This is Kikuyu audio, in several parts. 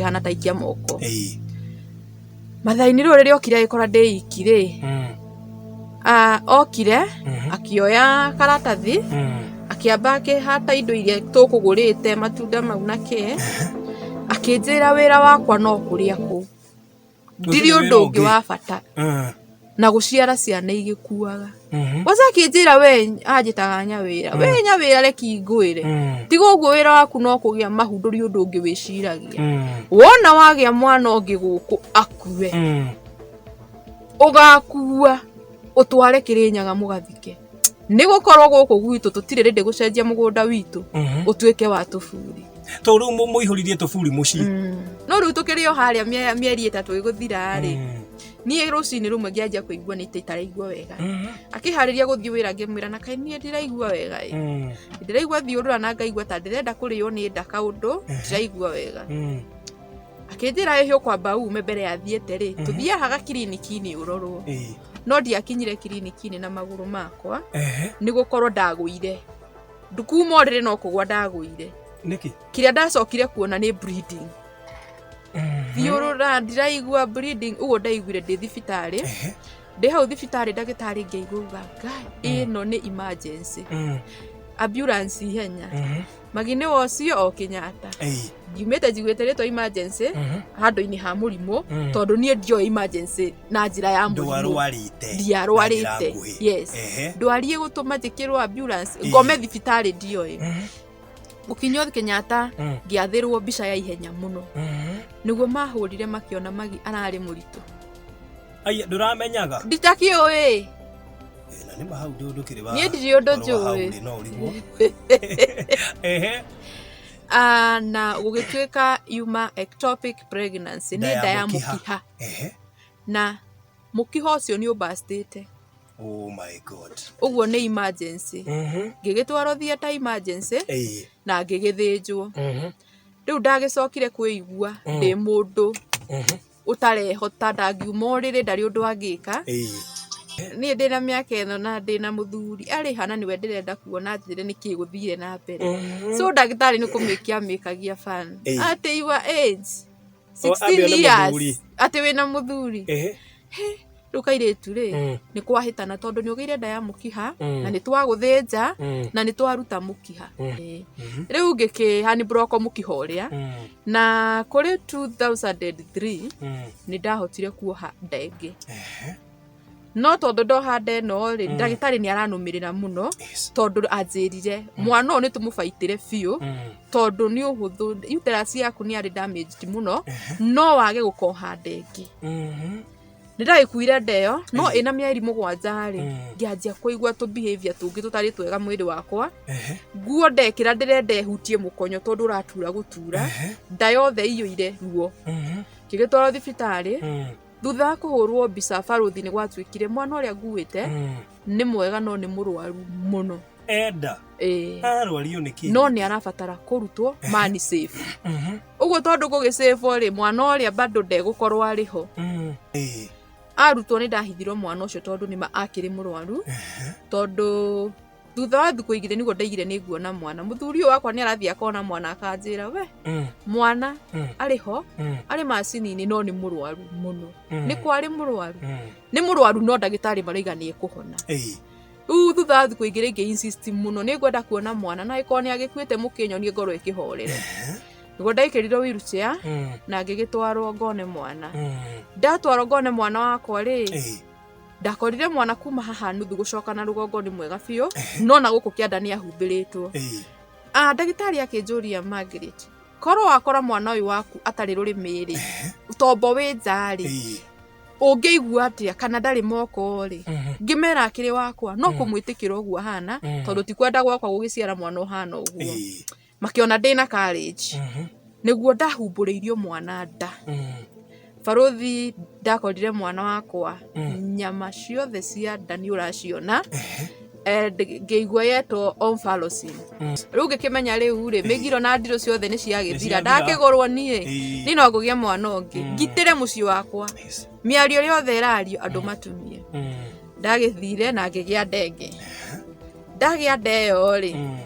Hana ta ikia moko. Mathaa-inĩ rĩu rĩrĩa okire agĩkora ndĩ iki rĩ, okire akĩoya karatathi, akĩamba akĩhata indo iria tũkũgũrĩte, matunda mau na kĩ, akĩnjĩra wĩra wakwa no kũrĩa kũu, ndirĩ ũndũ ũngĩ wa bata na gũciara ciana igĩkuaga. Kwanza akĩnjĩra we anjĩtaga Nyawĩra, we Nyawĩra reki ngwĩre, tiga ũguo wĩra waku no kũgĩa mahu, ndũrĩ ũndũ ũngĩ wĩciragia. Wona wagĩa mwana ũngĩ gũkũ akue, ũgakua ũtware Kĩrĩnyaga mũgathike, nĩ gũkorwo gũkũ gwitũ tũtirĩ rĩndĩ gũcenjia mũgũnda witũ ũtuĩke wa tũburi. To rĩu mũihũririe tũburi mũciĩ. No rĩu tũkĩrĩ o harĩa mĩeri 3 ĩgũthira rĩ, niĩ rũcinĩ rũmwe ngĩanjia kũigua nĩ ta itaraigua wega. Akĩharĩria gũthiĩ wĩra ngĩmwĩra, na kaĩ niĩ ndiraigua wega ĩ, ndĩraigua thiũrũra na ngaigua ta ndĩrenda kũrĩo nĩ nda, kaũndũ ndiraigua wega. Akĩnjĩra ĩhĩ ũkwamba ume mbere ya thiĩte rĩ, tũthiĩ haha kiriniki-inĩ ũrorwo. No ndiakinyire kiriniki-inĩ na magũrũ makwa, nĩ gũkorwo ndagũire kuma ũrĩrĩ, no kũgwa ndagũire. Nĩkĩ? Kĩrĩa ndacokire kuona nĩ bleeding, thiũrũra ndiraigua bleeding. Ũguo ndaiguire ndĩ thibitarĩ, ndĩ hau thibitarĩ ndagĩtarĩ ngĩigua uga, "Ngai, ĩno nĩ emergency, ambulance ihenya." Magi nĩ ũcio o Kenyatta ngiumĩte njiguĩte rĩtwa emergency handũ-inĩ ha mũrimũ, tondũ niĩ ndioĩ emergency na njĩra ya mũrimũ. Ndwarwarĩte. Ndiarwarĩte. Yes. Ndwari ĩgũtũma njĩkĩrwo ambulance ngome thibitarĩ ndioĩ. Gũkinywo Kenyatta ngĩathĩrwo mbica ya ihenya mũno, nĩguo mahũrire makĩona Magi ararĩ mũritũ. Aya, ndũramenyaga? Nditakĩũĩ. Na nĩ ma hau ndũkĩrĩ wa Niĩ ndirĩ ũndũ ũhoro wa hau njũĩ. rĩ, no ũrigwo. Ehe. Ah, na gũgĩtuĩka yuma ectopic pregnancy, nĩ nda ya mũkiha. Na mũkiha ũcio nĩ ũbastĩte. Oh my God. Ũguo nĩ emergency. Ngĩgĩtwarwo theatre emergency na ngĩgĩthĩnjwo. Rĩu ndagĩcokire kwĩigua ndĩ mũndũ ũtarehota, ndangiuma ũrĩrĩ, ndarĩ ũndũ angĩka. Niĩ ndĩna mĩaka ĩno na ndĩna mũthuri arĩ hana, nĩwe ndĩrenda kuona njĩre nĩkĩ gũthire na mbere. So ndagĩtarĩ nĩ kũmĩkia amĩkagia fan atĩ your age Oh, 16 ambe one years mũthuri. Atĩ wĩna mũthuri. Rĩu kairĩtu rĩ, nĩ kwahĩtana tondũ nĩ ũgĩire nda ya mũkiha na nĩ twagũthĩnja na nĩ twaruta mũkiha. Rĩu ngĩkĩ unblock mũkiha ũrĩa, na kũrĩ 2003 nĩ ndahotire kuoha nda ĩngĩ. No tondũ ndoha nda ĩno rĩ, ndagĩtarĩ nĩ aranũmĩrĩra mũno, tondũ anjĩrire mwana ũyũ nĩ tũmũbaitĩre biũ, tondũ nĩ ũhũthũ uterus yaku nĩ yarĩ damaged mũno, no wage gũkoha nda ĩngĩ. Nĩ ndagĩkuire nda ĩyo, no ĩna mĩeri 7 rĩ, ngĩanjia kũigua tũ behavior tũngĩ tũtarĩ twega mwĩrĩ wakwa. Nguo ndekĩra ndĩrenda ĩhutie mũkonyo tondũ ũratura gũtura, nda yothe iyũire ruo. Ngĩgĩtwarwo thibitarĩ. Thutha wa kũhũrwo mbica barũthi, nĩ gwatuĩkire mwana ũrĩa nguĩte nĩ mwega no nĩ mũrwaru mũno. Enda. Ĩĩ. Arwario nĩ kĩ? No nĩ arabatara kũrutwo mani safe. Ũguo tondũ gũgĩcĩbwo rĩ, mwana ũrĩa bado ndegũkorwo arĩ ho. Arutwo nĩ ndahithirwo mwana ũcio tondũ nĩma akĩrĩ mũrwaru. Tondũ thutha wa thikũ 2 nĩguo ndaigire nĩ nguona mwana. Mũthuri ũyũ wakwa nĩ arathiĩ akona mwana akanjĩra, "We, mwana arĩ ho, arĩ macini-inĩ, no nĩ mũrwaru mũno." Nĩ kwarĩ mũrwaru? Nĩ mũrwaru, no ndagĩtarĩ marauga nĩ ekũhona. Rĩu thutha wa thikũ 2 ngĩ insist mũno nĩ ngwenda kuona mwana, na ĩkorwo nĩ agĩkuĩte mũkĩnyonie ngorwo ĩkĩhorere. Nĩguo ndaikĩrirwo wheelchair na ngĩgĩtwarwo ngone mwana. Ndatwarwo ngone mwana wakwa rĩ, ndakorire mwana kuma haha nuthu gũcoka na rũgongo nĩ mwega biũ, no na gũkũ kĩanda nĩ ahumbĩrĩtwo. Ah, ndagĩtarĩ akĩnjũria, "Margaret, korwo wakora mwana ũyũ waku atarĩ rũrĩmĩ rĩ, tombo wĩ nja rĩ, ũngĩigua atĩa, kana ndarĩ moko rĩ?" Ngĩmera akĩrĩ wakwa no kũmwĩtĩkĩra ũguo ahana, tondũ ti kwenda gwakwa gũgĩciara mwana ũhana ũguo. Makĩona ndĩna courage. Nĩguo ndahumbũrĩirio mwana nda. Barũthi, ndakorire mwana wakwa nyama ciothe cia nda nĩ ũraciona. Ngĩigua yetwo omphalocele. Rĩu ngĩkĩmenya rĩu rĩ, mĩgiro na ndirũ ciothe nĩ ciagĩthira. Nĩciathira. Ndakĩgũrwo niĩ, niĩ no ngũgĩa mwana ũngĩ, ngitĩre mũciĩ wakwa. Mĩario yothe ĩrario andũ matumie. Ndagĩthire na ngĩgĩa nda ĩngĩ. Ndagĩa nda ĩyo rĩ,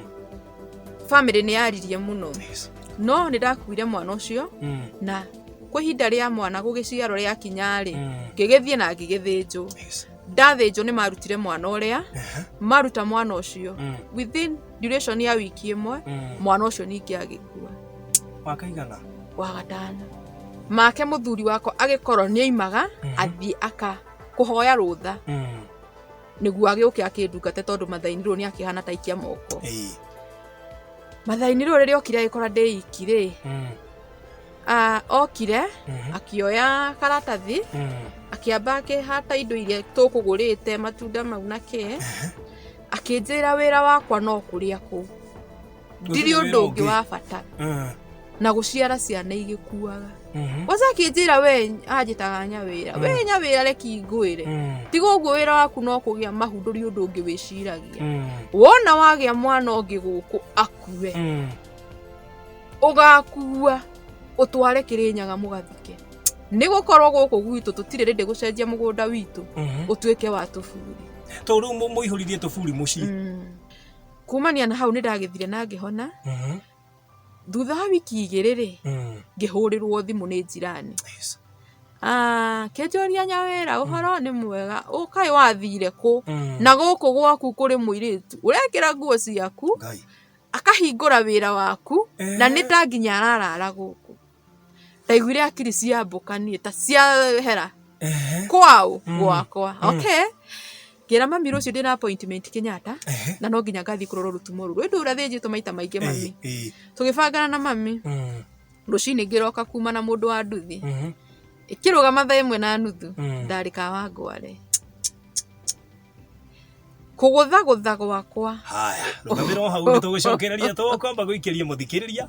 family nĩ yaririe mũno. No nĩ ndakuire mwana ũcio. Na kwa ihinda rĩa mwana gũgĩciarwo rĩakinya rĩ, ngĩgĩthiĩ na ngĩgĩthĩnjwo. Ndathĩnjwo nĩ marutire mwana ũrĩa. Maruta mwana ũcio, within duration ya wiki 1, mwana ũcio ningĩ agĩkua. Wakaigana? Wa gatano make. Mũthuri wakwa agĩkorwo nĩ oimaga athiĩ aka kũhoya rũtha nĩguo agĩũke akĩndungate, tondũ mathainirwo nĩ akĩhana ta ikia moko. Mathainirwo rĩrĩa okire agĩkora ndĩ iki rĩ, okire akĩoya karatathi, akĩamba akĩhata indo iria tũkũgũrĩte, matunda mau na kĩ, akĩnjĩra wĩra wakwa no kũrĩa kũu, ndirĩ Gũtirĩ ũndũ wĩra ũngĩ ũngĩ. wa bata na gũciara ciana igĩkuaga. Kwanza akĩnjĩra, we anjĩtaga Nyawĩra, we Nyawĩra, reki ngwĩre, tiga ũguo wĩra waku no kũgĩa mahu, ndũrĩ ũndũ ũngĩ wĩciragia. Wona wagĩa mwana ũngĩ gũkũ akue, ũgakua ũtware Kĩrĩnyaga mũgathike, nĩ gũkorwo gũkũ gwitũ tũtirĩ rĩndĩ gũcenjia mũgũnda witũ ũtuĩke wa tũburi. To rĩu mũihũririe tũburi mũciĩ. Kumania na hau nĩ ndagĩthire na ngĩhona. Thutha wa wiki 2 rĩ, ngĩhũrĩrwo thimũ nĩ njirani. Kĩnjũria, Nyawĩra, ũhoro nĩ mwega? Ũkaĩ wathire kũ na gũkũ gwaku kũrĩ mũirĩtu ũrekĩra nguo ciaku, Ngai. akahingũra wĩra waku na nĩ ta nginya ararara gũkũ. Ndaiguire akiri ciambũka niĩ ta ciahera. Kwao gwakwa, okay, ngĩra mami rũciũ ndĩna appointment Kenyatta na no nginya ngathiĩ kũrora rũtumo rũrũ rwĩndũ ũrathĩnjĩtwo maita maingĩ. Mami tũgĩbangana na mami rũcinĩ ngĩroka kuma na mũndũ wa nduthi ĩkĩrũgama thaa 1:30. Ndarĩ Kawangware kũgũthagũtha gwakwa. Haya, rũgamĩra o hau, nĩ tũgũcokereria, tũkwamba gũikĩria mũthikĩrĩria.